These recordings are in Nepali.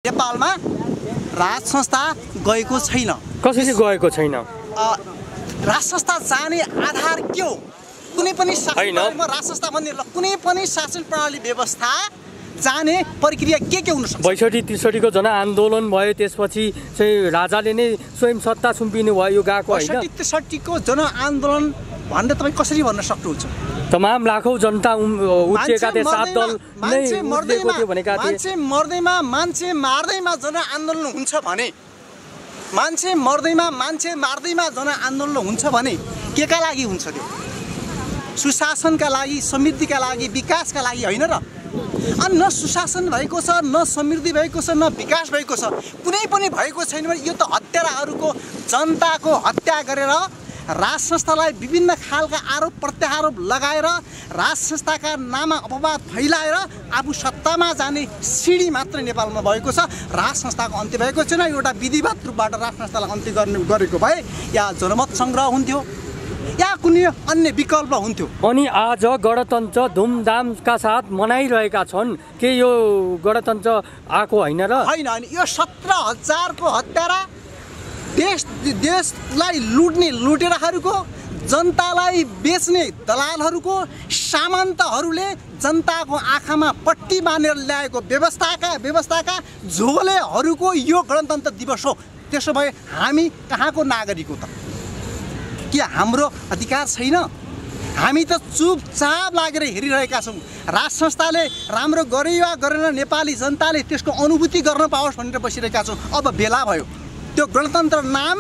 नेपालमा राज संस्था गएको छैन। कसरी गएको छैन? राज संस्था जाने आधार के हो? कुनै पनि शासन राज संस्था भन्ने कुनै पनि शासन प्रणाली व्यवस्था जाने प्रक्रिया के हुन सक्छ? 62-63 को जनआन्दोलन भयो, त्यसपछि चाहिँ राजाले नै स्वयं सत्ता सुम्पिनु भयो, गएको हैन? 62-63 को जनआन्दोलन भन्ने तपाई कसरी भन्न सक्नुहुन्छ? तमाम लाखौं जनता उठेका थिए, सात दल नै उठेको थियो भनेका थिए। मान्छे मर्दैमा मान्छे मार्दैमा जनआन्दोलन हुन्छ भने, मान्छे मर्दैमा मान्छे मार्दैमा जनआन्दोलन हुन्छ भने केका लागि हुन्छ त्यो? सुशासनका लागि, समृद्धिका लागि, विकासका लागि हैन र? अनि न सुशासन भएको छ, न समृद्धि भएको छ, न विकास भएको छ, कुनै पनि भएको छैन भने यो त हत्याराहरूको जनताको हत्या गरेर राज संस्थालाई विभिन्न खालका आरोप प्रत्यारोप लगाएर राज संस्थाका नाममा अपवाद फैलाएर आफू सत्तामा जाने सिडी मात्र नेपालमा भएको छ। राज संस्थाको अन्त्य भएको छैन। एउटा विधिवत रूपबाट राज संस्थालाई अन्त्य गरेको भए या जनमत संग्रह हुन्थ्यो या कुनै अन्य विकल्प हुन्थ्यो। अनि आज गणतन्त्र धुमधामका साथ मनाइरहेका छन् के यो गणतन्त्र आएको हैन र? हैन, अनि यो 17,000 को हत्यारा देशलाई लुट्ने लुटेराहरूको, जनतालाई बेच्ने दलालहरूको, सामन्तहरूले जनताको आँखामा पट्टी बाँधेर ल्याएको व्यवस्थाका झोलेहरूको यो गणतन्त्र दिवस हो। त्यसो भए हामी कहाँको नागरिक हो त? के हाम्रो अधिकार छैन? हामी त चुपचाप लागेर हेरिरहेका छौँ। राज संस्थाले राम्रो गरे वा गरेन, नेपाली जनताले त्यसको अनुभूति गर्न पाओस् भनेर बसिरहेका छौँ। अब बेला भयो, त्यो गणतन्त्र नाम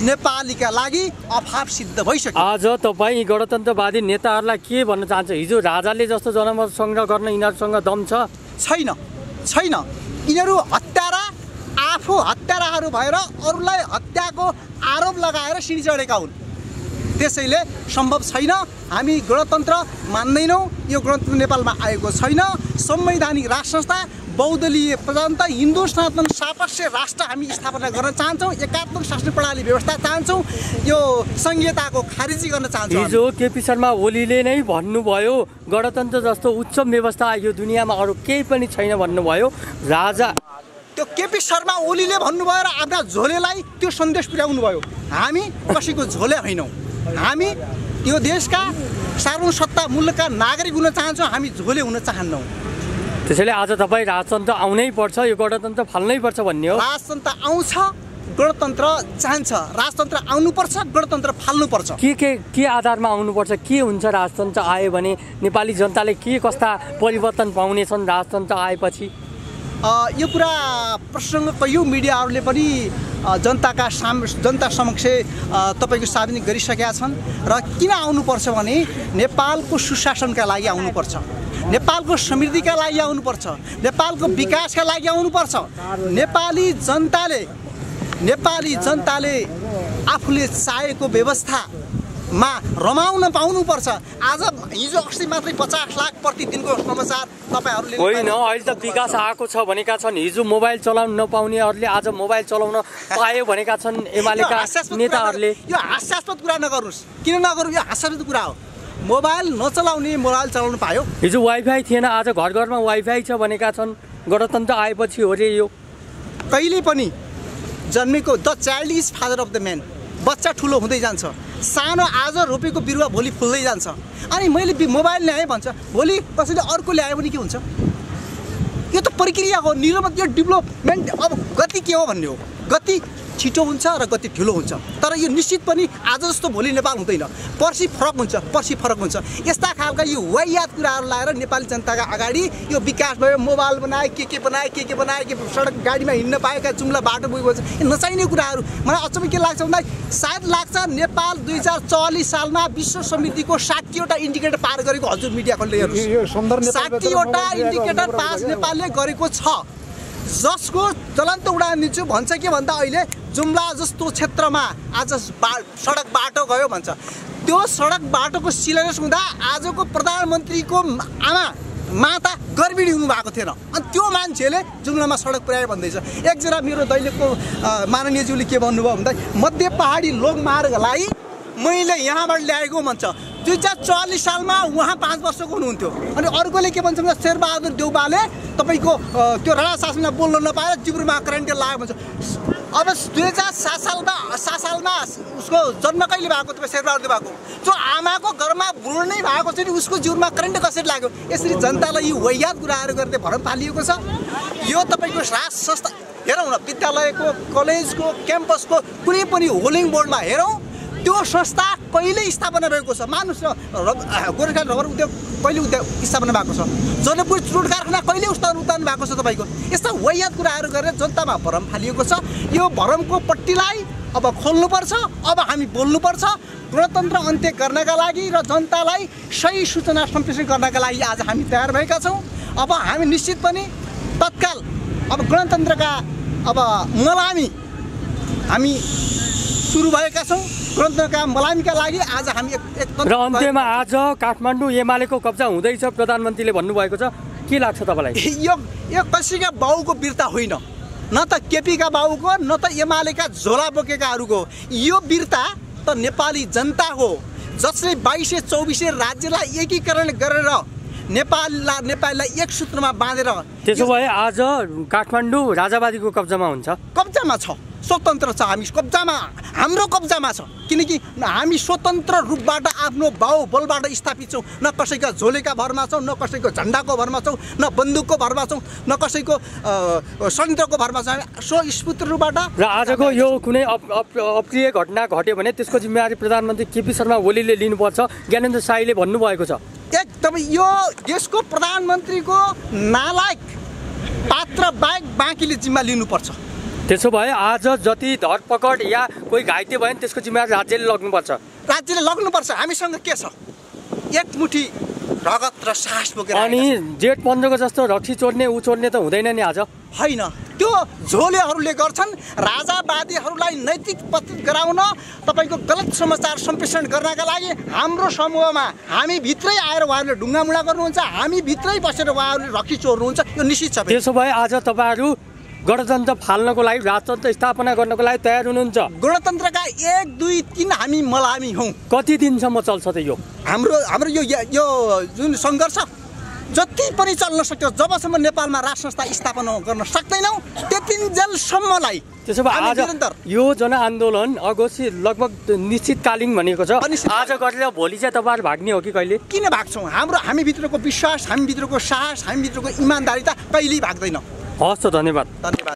नेपालीका लागि अभाव सिद्ध भइसक्यो। आज तपाईँ गणतन्त्रवादी नेताहरूलाई के भन्न चाहन्छ? हिजो राजाले जस्तो जनमत संग्रह गर्न यिनीहरूसँग दम छैन। यिनीहरू हत्यारा, आफू हत्याराहरू भएर अरूलाई हत्याको आरोप लगाएर सिडी चढेका हुन्। त्यसैले सम्भव छैन। हामी गणतन्त्र मान्दैनौँ। यो गणतन्त्र नेपालमा आएको छैन। संवैधानिक राज संस्था, बहुदलीय प्रजातन्त्र, हिन्दू सनातन सापस्य राष्ट्र हामी स्थापना गर्न चाहन्छौँ। एकात्मक शासन प्रणाली व्यवस्था चाहन्छौँ। यो संहिताको खारिजी गर्न चाहन्छौँ। हिजो केपी शर्मा ओलीले नै भन्नुभयो गणतन्त्र जस्तो उच्च व्यवस्था यो दुनियाँमा अरू केही पनि छैन भन्नुभयो। राजा त्यो केपी शर्मा ओलीले भन्नुभयो र आफ्ना झोलेलाई त्यो सन्देश पुर्याउनु भयो। हामी कसैको झोले होइनौँ। हामी यो देशका सार्वभौम सत्ता मूल्यका नागरिक हुन चाहन्छौँ। हामी झोले हुन चाहन्नौँ। त्यसैले आज तपाईँ राजतन्त्र आउनै पर्छ, यो गणतन्त्र फाल्नै पर्छ भन्ने हो। राजतन्त्र आउँछ, गणतन्त्र चाहन्छ। राजतन्त्र आउनुपर्छ, गणतन्त्र फाल्नुपर्छ। के आधारमा आउनुपर्छ? के हुन्छ राजतन्त्र आयो भने नेपाली जनताले के कस्ता परिवर्तन पाउनेछन् राजतन्त्र आएपछि? यो कुरा प्रसङ्ग कैयौँ मिडियाहरूले पनि जनता समक्ष तपाईँको सार्वजनिक गरिसकेका छन्। र किन आउनुपर्छ भने नेपालको सुशासनका लागि आउनुपर्छ, नेपालको समृद्धिका लागि आउनुपर्छ, नेपालको विकासका लागि आउनुपर्छ। नेपाली जनताले आफूले चाहेको व्यवस्थामा रमाउन पाउनुपर्छ। आज हिजो अस्ति मात्रै 50 लाख प्रतिदिनको समाचार तपाईहरूले होइन, अहिले त विकास आएको छ भनेका छन्। हिजो मोबाइल चलाउन नपाउनेहरूले आज मोबाइल चलाउन पायो भनेका छन् एमालेका नेताहरूले। यो हास्यास्पद कुरा नगर्नुहोस्। किन नगर्नु? यो हास्यास्पद कुरा हो। मोबाइल नचलाउने मोबाइल चलाउनु पायो। हिजो वाइफाई थिएन, आज घर घरमा वाइफाई छ भनेका छन्। गणतन्त्र आएपछि हो रे यो। कहिले पनि जन्मेको the child is father of the man. बच्चा ठुलो हुँदै जान्छ। सानो आज रोपेको बिरुवा भोलि फुल्दै जान्छ। अनि मैले मोबाइल ल्याएँ भन्छ, भोलि कसैले अर्को ल्यायो भने के हुन्छ? यो त प्रक्रिया हो, निरन्तर यो डेभलपमेन्ट। अब गति के हो भन्ने हो? गति छिटो हुन्छ र गति ढिलो हुन्छ। तर यो निश्चित पनि आज जस्तो भोलि नेपाल हुँदैन। पर्सि फरक हुन्छ। यस्ता खालका यो वाहियात कुराहरू लाएर नेपाली जनताका अगाडि यो विकास भयो, मोबाइल बनाए, के बनाए, सडक गाडीमा हिँड्न पाएका, जुम्ला बाटो पुगेको छ, नचाहिने कुराहरू। मलाई अचम्म के लाग्छ भन्दा सायद लाग्छ नेपाल 2044 सालमा विश्व समृद्धिको 60वटा इन्डिकेटर पार गरेको। हजुर मिडिया खोल्दै हेर्नुहोस्, 60वटा इन्डिकेटर पास नेपालले गरेको छ। जसको चलन्त उडान दिन्छु भन्छ के भन्दा अहिले जुम्ला जस्तो क्षेत्रमा आज सडक बाटो गयो भन्छ। त्यो सडक बाटोको शिलान्यास हुँदा आजको प्रधानमन्त्रीको माता गर्भिणी हुनुभएको थिएन। अनि त्यो मान्छेले जुम्लामा सडक पुर्यायो भन्दैछ। एकजना मेरो दैनिकको माननीयज्यूले के भन्नुभयो भन्दा मध्य पहाडी लोकमार्गलाई मैले यहाँबाट ल्याएको भन्छ। 2044 सालमा उहाँ 5 वर्षको हुनुहुन्थ्यो अनि अर्कोले के भन्छ भने शेरबहादुर देउबाले तपाईँको त्यो राणा शासनमा बोल्न नपाएर जिब्रोमा करेन्ट लाग्यो भन्छ। अब 2007 सालमा उसको जन्म कहिले भएको तपाईँ शेरबहादुर देउबाको जो आमाको घरमा बुढ्नै भएको छ नि उसको जिउमा करेन्ट कसरी लाग्यो। यसरी जनतालाई यो वैयात कुराहरू गर्दै भरम फालिएको छ। यो तपाईँको राज संस्था हेरौँ न, विद्यालयको कलेजको क्याम्पसको कुनै पनि होलिङ बोर्डमा हेरौँ त्यो संस्था कहिले स्थापना भएको छ। मानुस् न गोर्खा रबर उद्योग कहिले स्थापना भएको छ। जनकपुर चुरोट कारखाना कहिले उत्पादन भएको छ। तपाईँको यस्ता वैयात कुराहरू गरेर जनतामा भरम फालिएको छ। यो भरमको पट्टीलाई अब खोल्नुपर्छ। अब हामी बोल्नुपर्छ गणतन्त्र अन्त्य गर्नका लागि र जनतालाई सही सूचना सम्प्रेषण गर्नका लागि आज हामी तयार भएका छौँ। अब हामी निश्चित पनि तत्काल अब गणतन्त्रका अब मलामी हामी सुरु भएका छौँ। गणतन्त्रका मलामीका लागि आज हामी र अन्त्यमा आज काठमाडौँ एमालेको कब्जा हुँदैछ प्रधानमन्त्रीले भन्नुभएको छ। के लाग्छ तपाईँलाई? यो कसैका बाउको वीरता होइन, न त केपीका बाउको न त एमालेका झोला बोकेकाहरूको। यो वीरता त नेपाली जनता हो जसले 2224 राज्यलाई एकीकरण गरेर नेपाललाई एक सूत्रमा बाँधेर। त्यसो भए आज काठमाडौँ राजावादीको कब्जामा हुन्छ? कब्जामा छ, स्वतन्त्र छ। हामी कब्जामा, हाम्रो कब्जामा छ किनकि हामी स्वतन्त्र रूपबाट आफ्नो बाहुबलबाट स्थापित छौँ। न कसैका झोलेका भरमा छौँ, न कसैको झन्डाको भरमा छौँ, न बन्दुकको भरमा छौँ, न कसैको संयन्त्रको भरमा छौँ। स्वस्फूर्त रूपबाट। र आजको यो कुनै अप्रिय घटना घट्यो भने त्यसको जिम्मेवारी प्रधानमन्त्री केपी शर्मा ओलीले लिनुपर्छ ज्ञानेन्द्र शाहीले भन्नुभएको छ। एकदमै यो देशको प्रधानमन्त्रीको नालायक पात्र बाहेक बाँकीले जिम्मा लिनुपर्छ। त्यसो भए आज जति धरपकड या कोही घाइते भयो भने त्यसको जिम्मेवारी राज्यले लग्नुपर्छ। राज्यले लग्नुपर्छ। हामीसँग के छ? एक मुठी रगत र साहस बोकेर। अनि जेठ 15 को जस्तो रक्सी चोर्ने चोर्ने त हुँदैन नि आज? होइन, त्यो झोलेहरूले गर्छन्। राजावादीहरूलाई नैतिक पतित गराउन तपाईँको गलत समाचार सम्प्रेषण गर्नका लागि हाम्रो समूहमा हामी भित्रै आएर उहाँहरूले ढुङ्गामुढा गर्नुहुन्छ, हामी भित्रै बसेर उहाँहरूले रक्सी चोर्नुहुन्छ। यो निश्चित छ। त्यसो भए आज तपाईँहरू गणतन्त्र फाल्नको लागि राजतन्त्र स्थापना गर्नको लागि तयार हुनुहुन्छ? गणतन्त्रका 1, 2, 3 हामी मलामी हौँ। कति दिनसम्म चल्छ त यो हाम्रो यो जुन सङ्घर्ष जति पनि चल्न सक्यो जबसम्म नेपालमा राज संस्था स्थापना गर्न सक्दैनौँ त्यतिन्जेलसम्मलाई। त्यसो भए आज यो जनआन्दोलन अघोषित लगभग निश्चितकालीन भनेको छ। आज गरेर भोलि चाहिँ तपाईँहरू भाग्ने हो कि कहिले? किन भाग्छौँ? हामी भित्रको विश्वास, हामी भित्रको साहस, हामी भित्रको इमान्दारिता कहिल्यै भाग्दैन। हस् त, धन्यवाद।